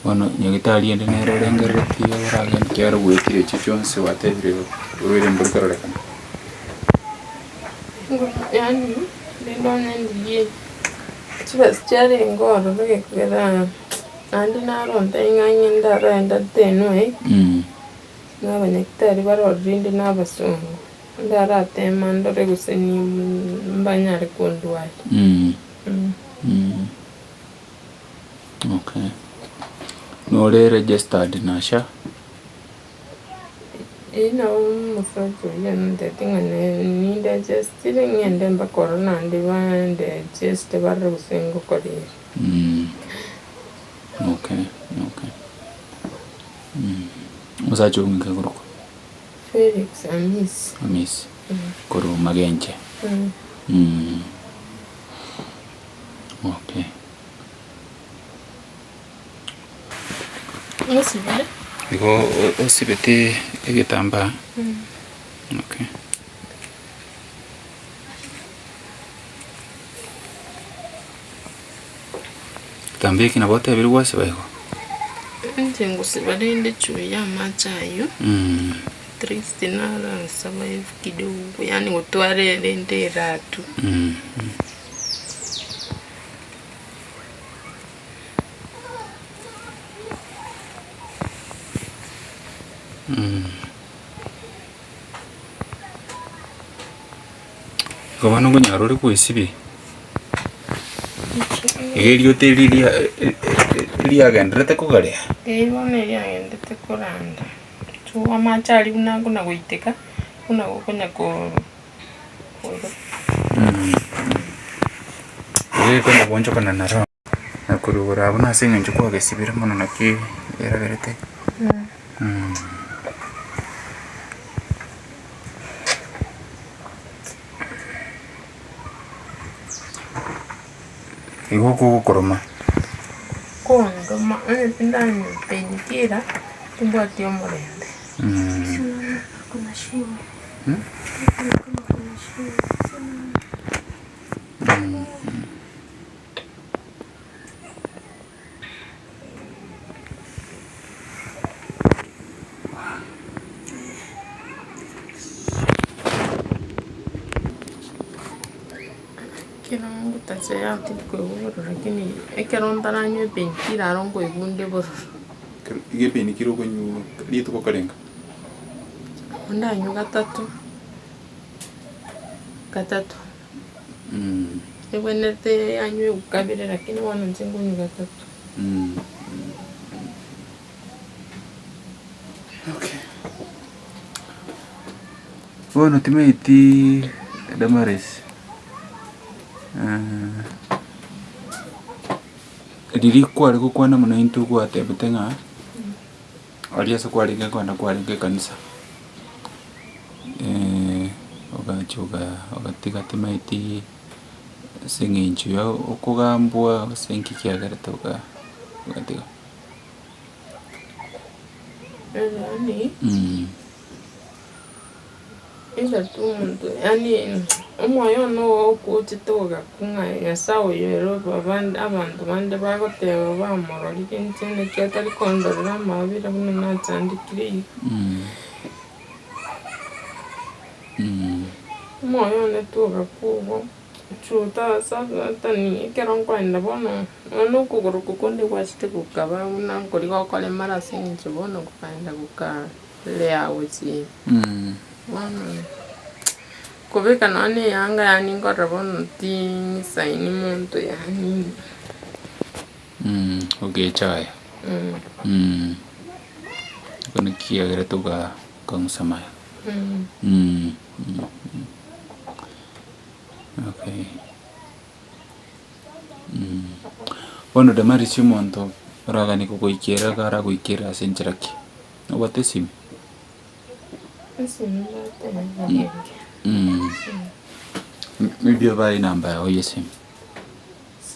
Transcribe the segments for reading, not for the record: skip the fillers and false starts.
Bono nyagetari ende nere orengereretie oragende ekiagera goetire echio chionsi gwatebire oborwaire mbori kororekana. Yaani rende onye ndigie chibesa chiarenge ororo gekogera naende naronte ng'a ng'ende arende ntenwe, na abanyagitari bare ororo rende na abasongo, ndaratema ndore gose mbanyare kondwaria. Okay. Nore registered na SHA? Eyio nabo omosacha oyio anantebetie ng'a nindegestire ng'ende mpaka ororo naende bandegeste barore gose ngokora ere. Okay, okay. Omosacha oyio ng'aki akorokwa? Felix Amisi. Amisi, korwa Magenche. Okay. Osibire. Igo osibete egetambaa? Okay. Egetambaa eke nabo otebire gwasiba igo? Inche ngosiba rende chumbi ya amache aywo, at least nara survive kidogo yaani gotwara erinde eratu. Igo bono okonyara ore goesibia, iga eriote eri ria riagendererete kogarea? Eeh bono eriagenderete koranda, amache aria buna akona goiteka, buna gokonya ko. Egekone goonchokana naro na korwa igoro abwo nase eng'encho kwagesibire mono naki eraberete. Igo okogokoroma. Kondoma onye tindanywa painkiller timbwati omorembe. Ekero ngotacha tindi koigwa bororo lakini ekero ntaranywa epainkiller aro nkoigwa nde bororo. Igo epainkiller okonywa rituko karenga? Ndanywe gatato, gatato. Ebwenerete anywe kabere lakini bono inche nkonywa gatato. Okay. Bono timaeti Damaris, riria kware gokwana buna intwe gwatebete ng'a. Aria ase kwarenge kogenda kwarenge ekanisa, ogacha ogatiga timaeti ase eng'encho ya okogambwa gose nki kiagerete ogatiga. Inche omonto yaani omoyo one ogochete ogakwa ng'a Nyasaye oyo ere abande abanto bande bagoteba bamororire inche naki atari kondorera amabera buna nachandekire iga. Omoyo one togakwa igo, ekero nkoenda bono, nonya okogoro oko konde gwachete gokaba buna nkori gokoremara ase eng'encho bono gokaenda gokaa. Rea gochia bono kobeka nonya na eyanga yaani nkorora bono ting'isaini monto yaani. Ogechaya ekio nakio kiagerete okang'usa amaya okay. Bono Damaris omonto oraganie kogoikera iga aragoikere ase enchera ki? Obwate esimi? Esimi mbwate nabenge. Maybe obae enamba yao ya esimi.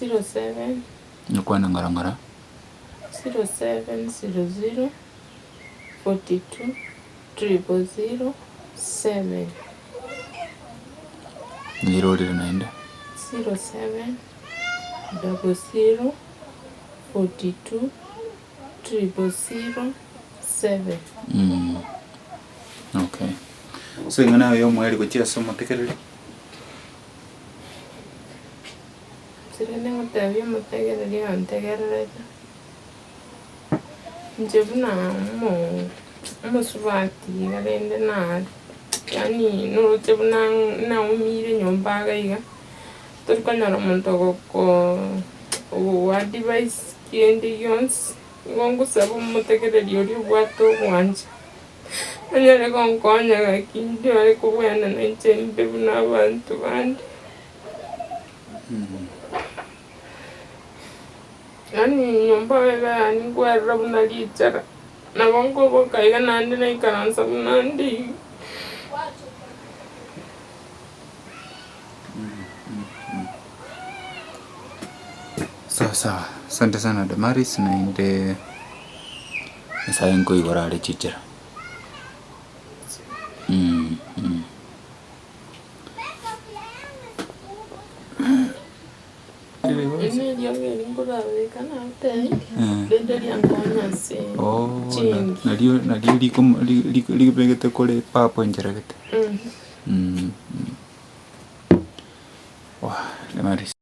07 Okwane ng'ora ng'ora. 0700 42 000 7. Nyirorere naende. 07 00 42. 000 7. Okay. So ing'ana aye omoerio gochia ase omotegereri? Inche rende ngotebia omotegereri ontegererete, inche buna omo- omosubati iga rende na yaani noroche buna naumire nyomba iga iga, tori konyora omonto ogoko ogoadvise kende gionsi, igo ngosaba omotegereri oria obwate obwancha, anyare gonkonya gaki nyare kobwena na inche mbe buna abanto bande. Yaani nyomba iga yaani nkwerora buna richara, nabo nkoboka iga naende naikaransa buna nde iga. Sawa sawa, asante sana Damaris, naende Nyasaye nkoigora are chichera. Eriogi eri nkorabeka natebi, rende riankonya ase chingi. Nario nario ribegete kore papo enchera gete. Wah Damaris.